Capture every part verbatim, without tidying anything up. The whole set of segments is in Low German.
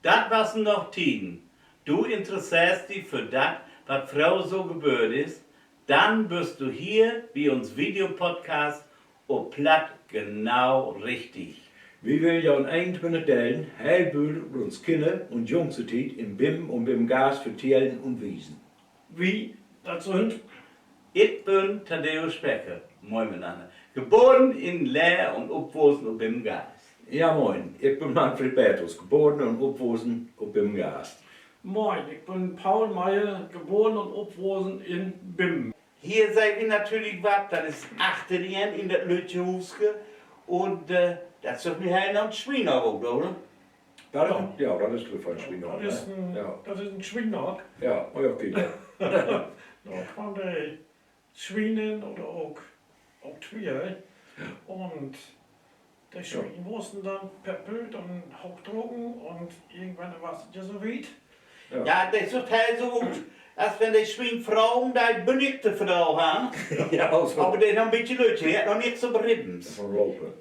Dat wassen noch Tieden. Du interesseerst di för dat, wat fröher so geböört is? Denn büst du hier bi uns Videopodcast op Platt genau richtig. Wi willen ja in eenentwintig Delen heel bült ut uns Kinner- un Jungstiet in Bimmen un Bimmengaas vertellen un wiesen. Wi, dat sünd: Ik bün Thaddäus Becker, moin mitnanner, geboren in Leer un opwussen op Bimmengaas. Ja, moin, ik bün Manfred Bertels, geboren un opwussen op Bimmengaas. Moin, ik bün Paul Meyer, geboren un opwussen in Bimmen. Hier seht wi natürlich wat, dat is achter di in dat lüttje Huuske. Un dat süht mi heel na 'n Swienhock ut, oder? Ja, dat is, glööv ik, en Swienhock, dat is en Swienhock. Ja, oh ja, kiek. Dor kann de Swien in oder ok, ok Twier. Un de Swien wussen denn peppelt un hoochdrucken un irgendwann was dat ja so wiet. Ja, de süht heel so ut, as wenn de Swien fragen deit: Bün ik de Fro, ha? Aver de is noch en bietje lüttje, de hett noch nich so veel Rippen.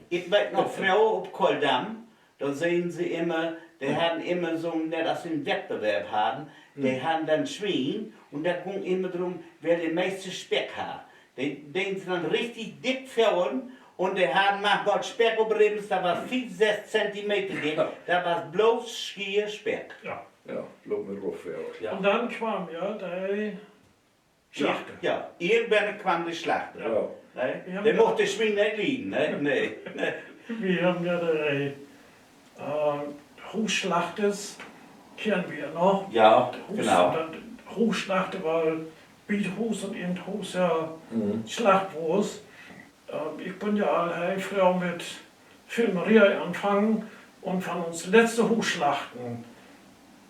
Ik weet noch, fröher op Koldam, dor seen se immer, de harrn immer so 'n, nett as en Wettbewerb harrn, de harrn denn Swien, un dat gung immer drum, well de meeste Speck harr. De deen se denn richtig dick föhren, un de harrn manchmal Speck op Rippen, dat was fief, sess Zentimeter dick, dat was blots schier Speck. Ja, loop mit Rufföhr. Un denn kwamm ja de Slachter. Ja, irgendwann kwamm de Slachter. De much de Swien nich lieden, ne? Nee. Wi hebben ja de Huusslachters, kennen wi ja noch. Huusslachter, wiel bi't Huus un in't Huus ja slacht wurr. Ik bün ja al heel fröh mit Filmeree anfangen un van uns letzte Huusslachten,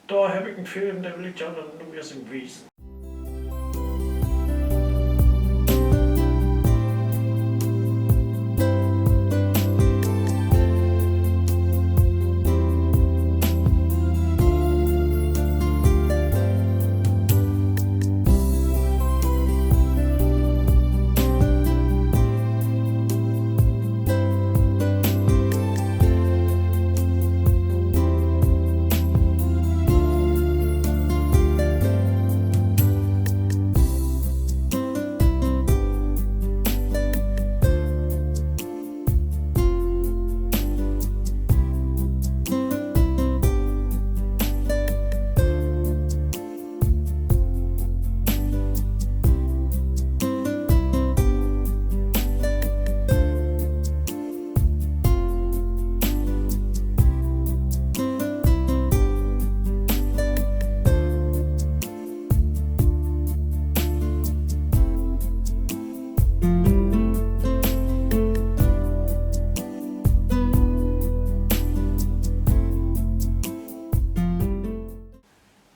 dor heff ik en Film, de will ik jo denn nu eerst wiesen.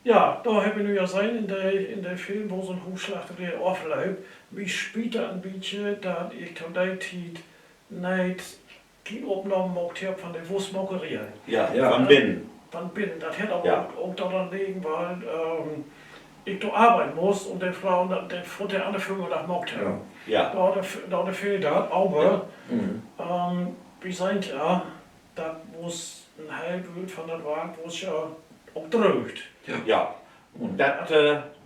Ja, dor hebbt wi nu ja sehn in de, in de Film, wo so'n Huusslachteree aflöppt. Mi spiet dat en bietje, dat ik to de Tiet neet kien Opnahmen maakt hebb van de Wustmakeree. Van binnen. Dat hett aver ok doran legen, wiel ik dor arbeiden muss un de Fro dat, de Fro de anner Vörmiddag maakt hett. Dor, dor fehl dat, aver wi seht ja, dat muss en heel Bült van dat Wark was ja ok dröögt. Ja, dat,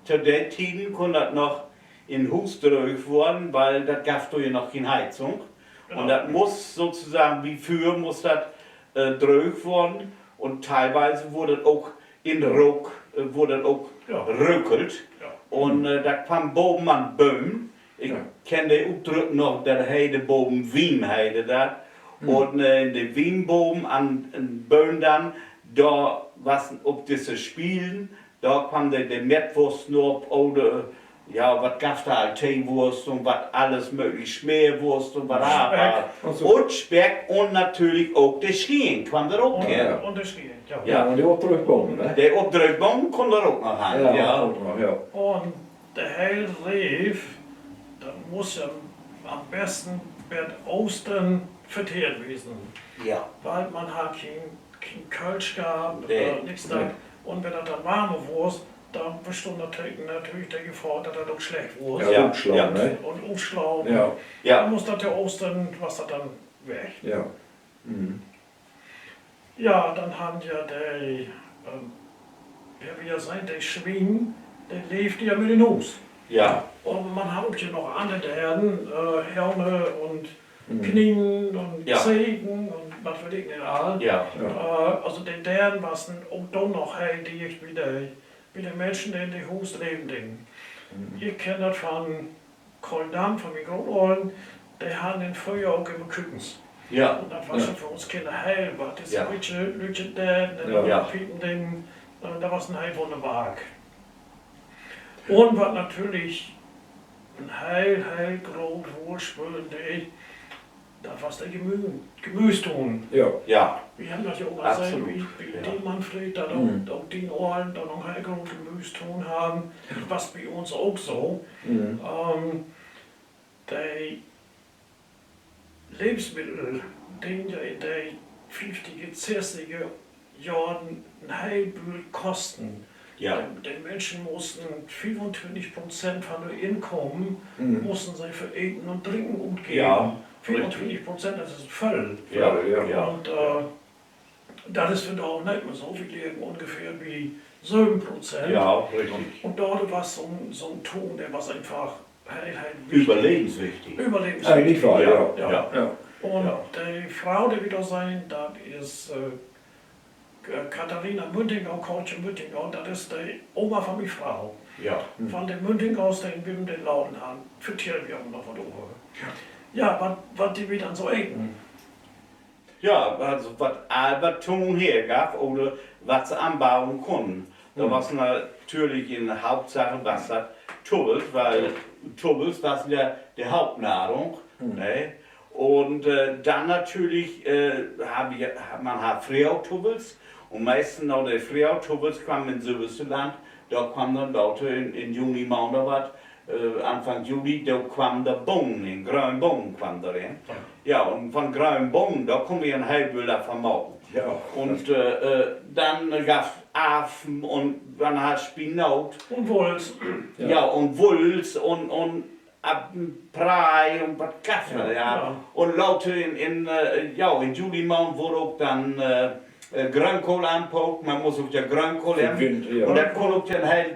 to de Tieden kunn dat noch in Huus dröögt worrn, wiel dat gaff dor ja noch kien Heizung. Un dat muss sotoseggen, bi Füer muss dat dröögt worrn. Un teilwies wurr dat ok in Rook, wurr dat ok rökelt. Un dat kwamm boven an Bööm. Ik kenn de Utdrück noch, dat heet boven Wien, heet dat. Un in de Wienbööm, an, an Bööm denn, dor wassen op disse Spielen, dor kwamm de, de Mettwust op, oder, ja, wat gaff dat al, Teewust un wat allens mööglich, Smeerwust un wat. Un Speck un natürlich ok de Schien kwamm dor ok her. De opdröög Bohnen kunn dat ok noch an, ja. Un de heel Reev, dat muss ja an'n besten bet Oostern vertehrt wesen. Wiel man harr kien Keen Köhlschapp, nix dat. Un wenn dat denn warmer wurr, denn bestunn natürlich de Gefahr, dat dat ok slecht wurr. Un utslagen, ne? Un utslagen. Denn muss dat ja Oostern, was dat denn weg. Ja, denn harrn ja de, hebbt wi ja sehn, de Swien, de leevt ja mit in Huus. Un man harr ok ja noch anner Deerten, Höhner un Knien un Zegen un wat weet ik nich all. Also de Deerten wassen ok do noch heel dicht bi de, bi de Minschen, de in de Huus leven deden. Ik kenn dat van Koldam, van mien Grootollen, de harrn in Fröhjohr ok immer Kükens. Un dat was ja för uns Kinner heel wat, disse lüttje, lüttje Deerten, de piepen deden, dat was en heel wunnerbar. Un wat natürlich en heel, heel groot Woorspelen dee, dat was de Gemü-, Gemüüstuun. Wi hebbt dat ja ok al sehn, bi, bi dien Manfred, dat ok, ok dien Ollen dor noch en heel groot Gemüüstuun harrn. Dat was bi uns ok so. De Levensmiddel, de ja in de fieftiger, sesstiger Johren en heel Bült kosten. De, de Minschen mussen fiefuntwintig Prozent van hör Inkamen mussen se för Eten un Drinken utgeven. Fiefuntwintig Prozent, dat is völ. Un dat is vandaag nich mehr so. Wi liggen ungefähr bi söven Prozent. Un dor was so'n, so'n Tuun, de was eenfach heel, heel wichtig. Överlevenswichtig. Överlevenswichtig, ja. Un de Fro, de wi dor sehn, dat is Katharina Müntingau, Kaatje Müntingau, dat is de Oma van mien Fro. Van de Müntingaus, de in Wimmen den Laden harrn, vertell wi ok noch wat över. Ja, wat, wat de wi denn so eten? Ja, also wat all wat to eten gaff oder wat se anbauen kunnen. Dat was natürlich in Hauptsache was dat Tuffels, wiel Tuffels wassen ja de Hauptnahrung, ne? Un denn natürlich, man harr Fröhjohrstuffels un meistens na de Fröhjohrstuffels kwamm in Sülvsterland, dor kwamm denn later in, in Juni Maand oder wat, Anfang Juli, dor kwamm de Bohnen in, gröne Bohnen kwamm dor in. Ja, un van gröne Bohnen, dor kunn wi en heel Bült van maken. Un denn gaff Apen un man harr Spinaat. Ja, un Wulls un, un Apen, Prei un wat gaff dat, ja. Un later in, in, ja, in Juli Maand wurr ok denn Gröönkohl anpluckt, man muss ok ja Gröönkohl hebben. Un dat kunn ok,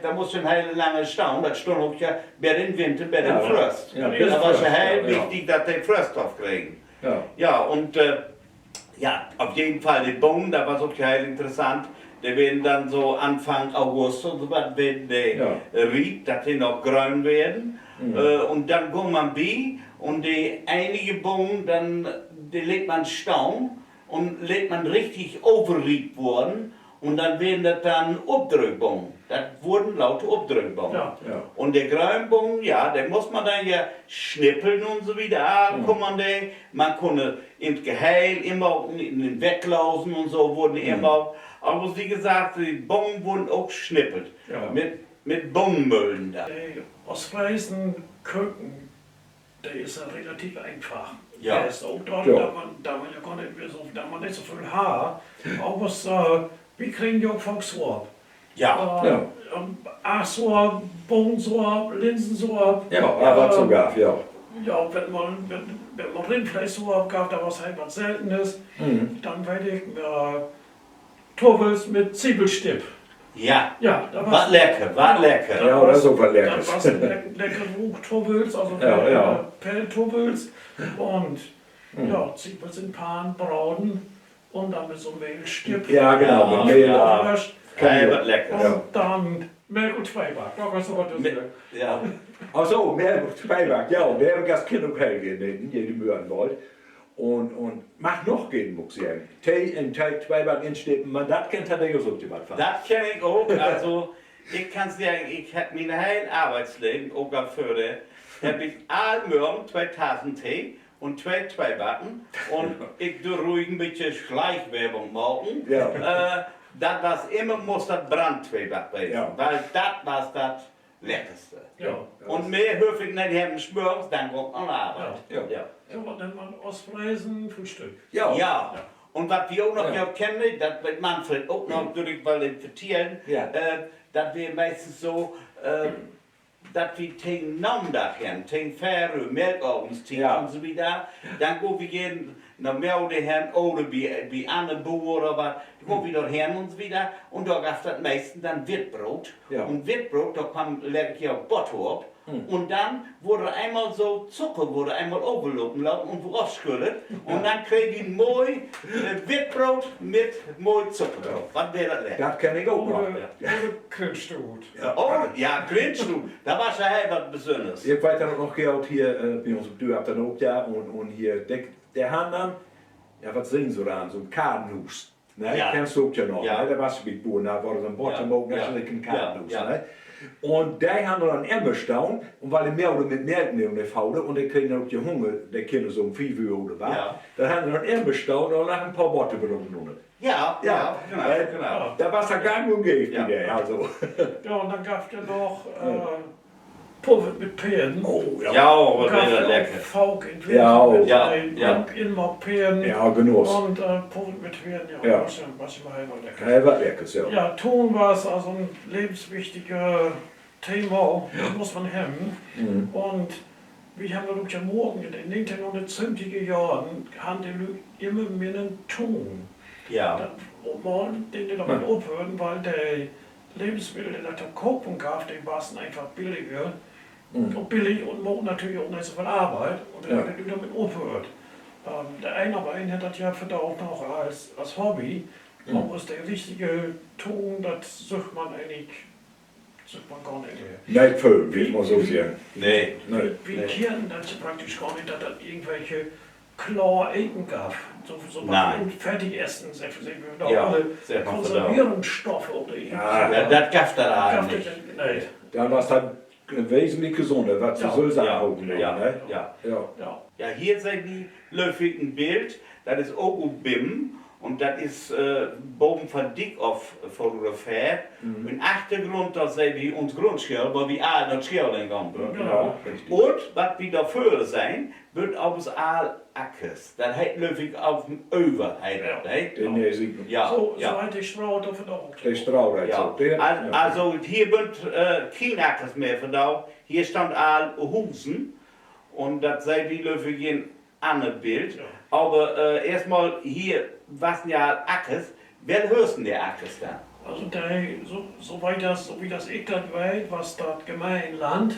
dat muss ja en heel lange stahn, dat stunn ok ja bet in Winter, bet in Fröst. Dat was ja heel wichtig, dat de Fröst afkregen. Ja, un ja, op jeden Fall de Bohnen, dat was ok heel interessant. De weren denn so Anfang August un so wat, weren de riep, dat de noch gröön weren. Un denn gung man bi un de enige Bohnen, denn, de leet man stahn un leet man richtig överriep worrn. Un denn weren dat denn Opdröögbohnen. Dat wurren later Opdröögbohnen. Un de grönen Bohnen, ja, de muss man denn ja snippeln un so wieder. Kunn man de, man kunn in't Geheel immer in, in Wecklosen un so wurren immer. Aver wie gesagt, de Bohnen wurren ok snippelt. Mit, mit Bohnenmöhlen denn. De Oostfresen Köken, de is ja relativ eenfach. De is ok dor, dat man, dat man ja gor nich mehr so, dat man nich so veel harr. Aver wi kregen ja ok faak Soop. Aassoop, Bohnensoop, Linsensoop. Ja, wenn man, wenn, wenn man Rindfleeschsoop gaff, dat was heel wat Seltenes. Denn weet ik, Tuffels mit Ziepelstipp. Ja, wat lecker, wat lecker. Dat was lecker Ruuktuffels, also Pelltuffels. Un ja, Ziepels in Pann braden un denn mit so'n Mehlstipp. Ja, genau, mit Mehl. Wat lecker. Un denn Melk un Tweeback, dat was aver dat. Ach so, Melk un Tweeback, ja, de heff ik as Kind ok heel geern eten, hier in Möhrenwald. Un, un mag noch geern, mutt ik seggen. Tee, in Tee Tweeback instippen, man dat kennt he ja ok, de wat van. Dat kenn ik ok. Also ik kann seggen, ik heff mien heel Arbeitsleven, ok al vörher, heff ik all Mörgen twee Tassen Tee un twee Tweebacken. Un ik dröff ruhig en bietje Schleichwerbung maken. Dat was immer, muss dat Brand-Tweeback wesen, wiel dat was dat Leckerste. Un mehr hüff ik nich hebben, smörgens, denn gah ik na Arbeit. So wat nennt man Oostfresen Fröhstück. Ja. Un wat wi ok noch, ja, kennen, dat weet Manfred ok noch, dörv ik woll even vertellen, dat weer meistens so, dat wi tegen Namiddag hen, tegen veer Uhr, Melkavendstiet un so wieder, denn gah wi gern na Mode hen oder bi, bi anner Buur oder wat, denn gah wi dor hen un so wieder. Un dor gaff dat meistens denn Wittbroot. Un Wittbroot, dor kamm lecker Botter op. Un denn wurr eenmal so Zucker, wurr eenmal överlopen laten un wurr ofschüddelt. Un denn kreeg wi moi Wittbroot mit moi Zucker drop. Wat weer dat lecker. Dat kenn ik ok noch. Oder Grintstruut. Oh ja, Grintstruut. Dat was ja heel wat Besünners. Ik weet dat ok noch goot hier bi uns op Dörp denn ok, ja, un, un hier, de, de harrn denn, ja, wat seggen se dor, so'n Kartenhuus. Ne, kennst du ok ja noch, ne? Dor was ik bi Buur, dor wurr so'n Botter maakt, dat is en Kartenhuus, ne? Un de harrn dor en Emmer stahn, un wiel de Moder mit Melk neem, de Vader, un de kregen denn ok de Hunger, de Kinner so üm fief Uhr oder wat, denn harrn se dor en Emmer stahn, dor lagen en poor Botterbroden ünner. Ja, dat was dor gang un gäve bi de, also. Ja, un denn gaff dat noch Pulver mit Peern. Ja, wat weer dat lecker. Faulk in Winter mit Inmaakpeern. Ja, Genuss. Un Pulver mit Peern, ja, was ja, was ja heel wat Leckers. Heel wat Leckers, ja. Ja, Toon was also en levenswichtige Thema, dat muss man hebben. Un wi hebben dat ok ja markt, in de negenteihnhunnertsössentiger Johren harrn de Lüüd immer minner Toon. Ja. Dat, op mal, de, de dor mit ophöörden, wiel de Levensmiddel, de dat to kopen gaff, de wassen eenfach billiger. Billig un maakt natürlich ok nich so veel Arbeit. Un de Lüüd dor mit ophöört. De een of een hett dat ja vandaag noch as, as Hobby. Aver so de richtige Toon, dat süht man egentlich, süht man gor nich mehr. Nich veel, will ik mal so seggen. Nee. Wi kennen dat ja praktisch gor nich, dat dat irgendwelche klaar Eten gaff. So, so wat Fertigessen, segg, segg wi, oder Konservierungsstoffe oder irgend so wat. Dat gaff dat all nich. Nee. Denn was dat wesentlich gesunder, wat se sülvst ankoken deen, ne? Ja, hier seht wi, glööv ik, en Bild, dat is ok ut Bimmen, un dat is baven van Diek of fotografeert. In Achtergrund, dor seht wi uns Grundschool, wo wi all na School hen gahn bünt. Un wat wi dor vör sehn, bünt avends all Ackers. Dat heet, glööv ik, op den Över heet dat, ne? So, so heet de Straat dor vandaag ok. De Straat heet so. Also, hier bünt keen Ackers mehr vandaag. Hier stahn all Husen. Un dat seht wi, glööv ik, in anner Bild. Aver eerstmal, hier wassen ja Ackers. Well höösten de Ackers denn? Also de, so, so wiet as, so wiet as ik dat weet, was dat Gemeenland.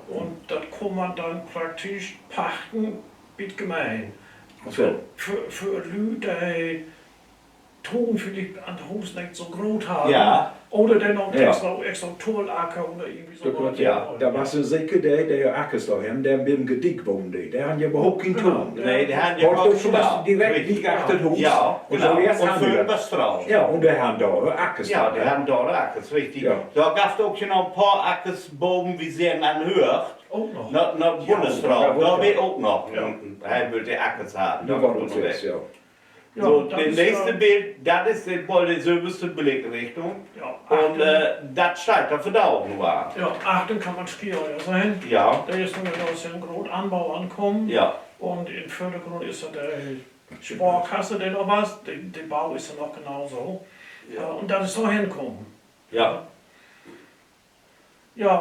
Un dat kunn man denn praktisch pachten bi de Gemeen. För, för Lüüd, de Toon villicht an Huus nich so groot harrn. Oder denn ok extra, extra Toolacker oder irgendwie so wat. Dor wassen seker de, de Ackers dor hebben, de bi 'n Gedick wahnen, de, de harrn ja överhaupt keen Toon. Nee, de harrn ja, dor was direkt Diek achter 't Huus. Un so, un de harrn dor Ackers, richtig. Dor gaff dat ok ja noch en poor Ackers baven, wi seggen, an Hööcht. Na, na Bunnestraat, dor weer ok noch, he wüllt de Ackers hebben. So, dat nächste Bild, dat is woll de sülvste Blickrichtung. Un dat steiht dor vandaag noch an. Ja, achtern kann man Skier ja sehn. De is nu, dat is ja en groot Anbau ankamen. Un in Vördergrund is dat de Sparkasse, de dor was. De, de Bau is ja noch genau so. Un dat is so henkamen. Ja,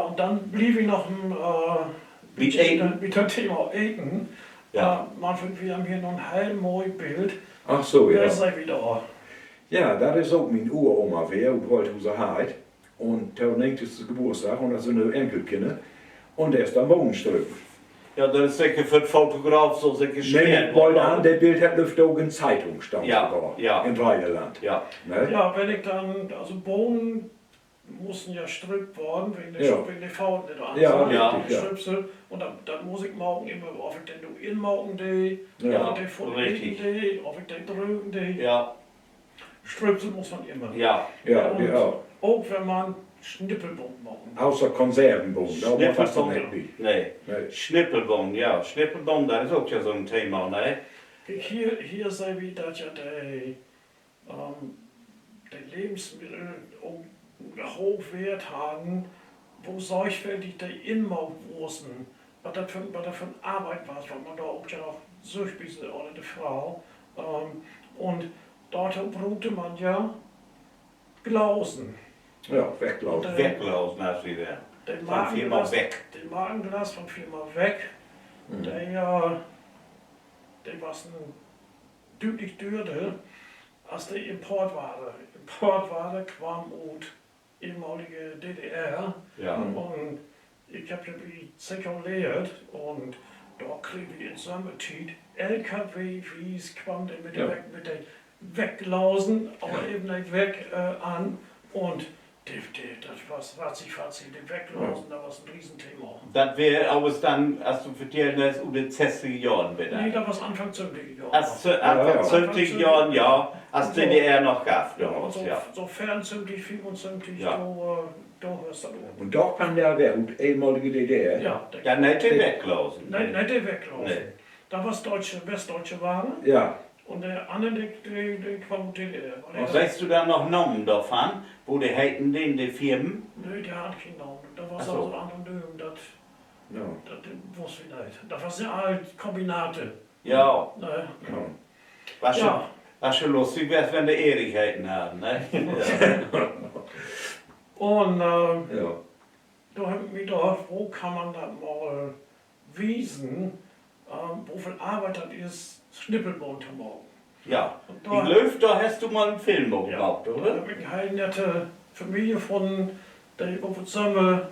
un denn bliev ik noch en, bi dat Thema Eten. Manfred, wi hebben hier noch en heel moi Bild. Ach so, ja. Wer is dat weer? Ja, dat is ok mien Uroma weer, ut Holthuserheide. Un to negentigste Geburtsdag, un dat sünd de Enkelkinner. Un de is denn Bohnenstrüpp. Ja, dat is seker för 'n Fotograaf so seker schöön, ne? Bold an, de Bild hett, glööv ik, ok in Zeitung stahn sogor. In Reiderland. Ja, wenn ik denn, also Bohnen mussen ja strüppt worrn, wegen de, wegen de Faulten, de dor an sünd, de Strüpsel. Un dat, dat muss ik maken, immer, of ik de nu inmaken dee, of ik de vör eten dee, of ik de drögen dee. Strüpsel muss man immer. Un ok wenn man Snippelbohnen maken. Außer Konservenbohnen, dor maakt man dat nich bi. Nee. Snippelbohnen, ja. Snippelbohnen, dat is ok ja so'n Thema, ne? Kiek, hier, hier sehn wi, dat ja de de Levensmiddel ok hooch Weert harrn, wo sorgfältig de inmaakt wussen, wat dat för, wat dat för 'n Arbeit was, wat man dor ok ja noch süggt bi de, oder de Fro. Un dorto bruukte man ja Glasen. Ja, Weckglasen. Weckglasen, as wi weer. De Markenglas, de Markenglas von Firma Weck, de, äh, de wassen düütlich düerder as de Importware. Importware kwamm ut ehemalige D D R. Un ik heff ja bi Zwickau lehrt un dor kreeg wi in Sömmertiet, L K W-wies kwamm de mit de Weck-, mit de Weckglasen, aver even de Weck-, äh, an. Un de, de, dat was ratzi-fatzi, de Weckglasen, dat was en Riesenthema. Dat weer avers denn, as du vertellen deist, ut de sesstiger Johren wedder? Nee, dat was Anfang söventig Johren. Anfang söventig Johren, ja, as D D R noch gaff, ja. So, so veerunsöventig, veerunsöventig, do, äh, do höör dat op. Un dor kamm de weer ut, ehemalige D D R? Ja, de Weckglasen. Nee, de Weckglasen. Dat was düütsche, westdüütsche Ware. Ja. Un de annern, de, de, de kwamm ut D D R. Weetst du denn noch Namen dorvan? Wo de heten deen, de Firmen? Nee, de harrn keen Namen. Dat was also anonym, dat, dat wuss wi neet. Dat was ja all Kombinate. Ja. Was ja lustig weer, wenn de Erich heten harrn, ne? Un, äh, dor heff ik mi dacht, wo kann man dat mal wiesen, ähm, wo veel Arbeit dat is, Snippelbohnen to maken. Ja, ik glööv, dor hest du mal en Film op maakt, oder? Dor heff ik en heel nette Familie funnen, de ik op 't Sömmer,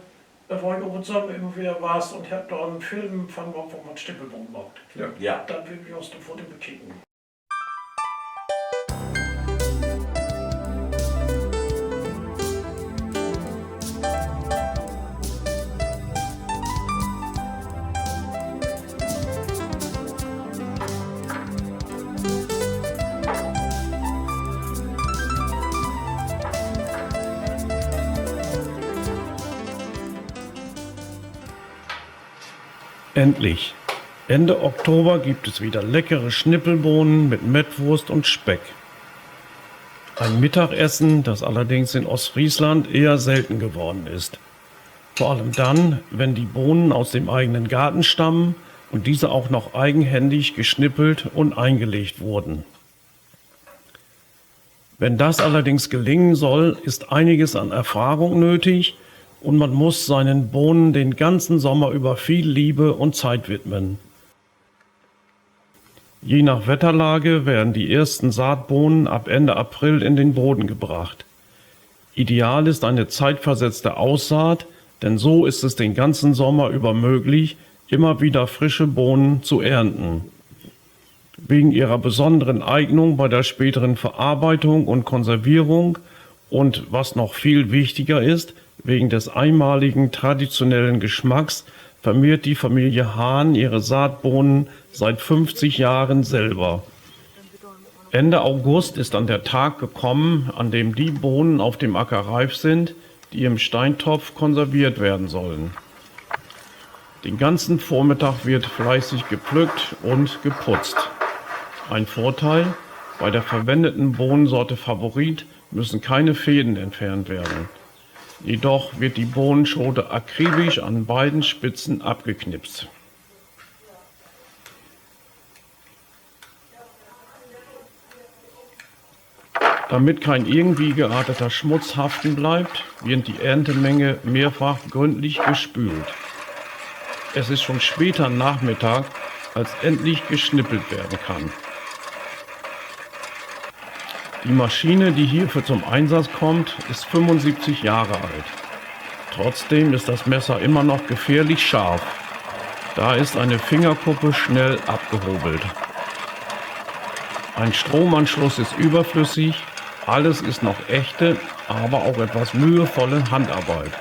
äh, wo ik op 't Sömmer immer wedder was un heff dor en Film van maakt, wo man Snippelbohnen maakt. Ja. Dat will wi uns dorvun bekieken. Endlich. Ende Oktober gibt es wieder leckere Schnippelbohnen mit Mettwurst und Speck. Ein Mittagessen, das allerdings in Ostfriesland eher selten geworden ist. Vor allem dann, wenn die Bohnen aus dem eigenen Garten stammen und diese auch noch eigenhändig geschnippelt und eingelegt wurden. Wenn das allerdings gelingen soll, ist einiges an Erfahrung nötig und man muss seinen Bohnen den ganzen Sommer über viel Liebe und Zeit widmen. Je nach Wetterlage werden die ersten Saatbohnen ab Ende April in den Boden gebracht. Ideal ist eine zeitversetzte Aussaat, denn so ist es den ganzen Sommer über möglich, immer wieder frische Bohnen zu ernten. Wegen ihrer besonderen Eignung bei der späteren Verarbeitung und Konservierung und, was noch viel wichtiger ist, wegen des einmaligen traditionellen Geschmacks vermehrt die Familie Hahn ihre Saatbohnen seit fünfzig Jahren selber. Ende August ist dann der Tag gekommen, an dem die Bohnen auf dem Acker reif sind, die im Steintopf konserviert werden sollen. Den ganzen Vormittag wird fleißig gepflückt und geputzt. Ein Vorteil: Bei der verwendeten Bohnensorte Favorit müssen keine Fäden entfernt werden. Jedoch wird die Bohnenschote akribisch an beiden Spitzen abgeknipst. Damit kein irgendwie gearteter Schmutz haften bleibt, wird die Erntemenge mehrfach gründlich gespült. Es ist schon später Nachmittag, als endlich geschnippelt werden kann. Die Maschine, die hierfür zum Einsatz kommt, ist fünfundsiebzig Jahre alt. Trotzdem ist das Messer immer noch gefährlich scharf. Da ist eine Fingerkuppe schnell abgehobelt. Ein Stromanschluss ist überflüssig. Alles ist noch echte, aber auch etwas mühevolle Handarbeit.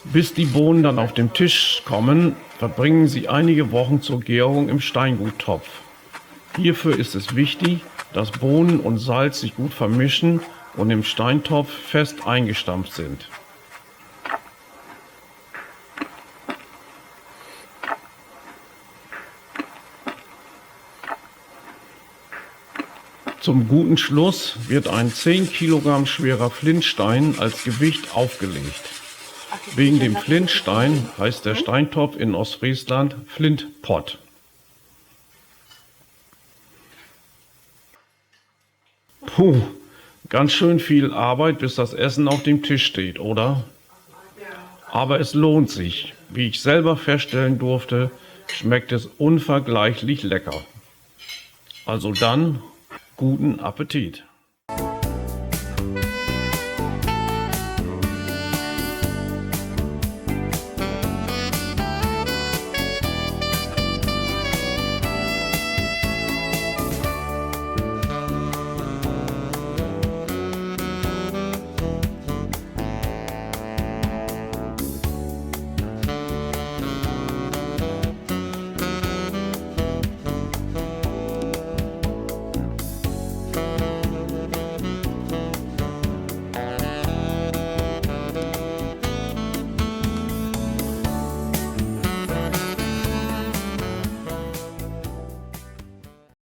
Bis die Bohnen dann auf den Tisch kommen, verbringen sie einige Wochen zur Gärung im Steinguttopf. Hierfür ist es wichtig, dass Bohnen und Salz sich gut vermischen und im Steintopf fest eingestampft sind. Zum guten Schluss wird ein zehn Kilogramm schwerer Flintstein als Gewicht aufgelegt. Wegen dem Flintstein heißt der Steintopf in Ostfriesland Flintpott. Puh, ganz schön viel Arbeit, bis das Essen auf dem Tisch steht, oder? Aber es lohnt sich. Wie ich selber feststellen durfte, schmeckt es unvergleichlich lecker. Also dann, guten Appetit.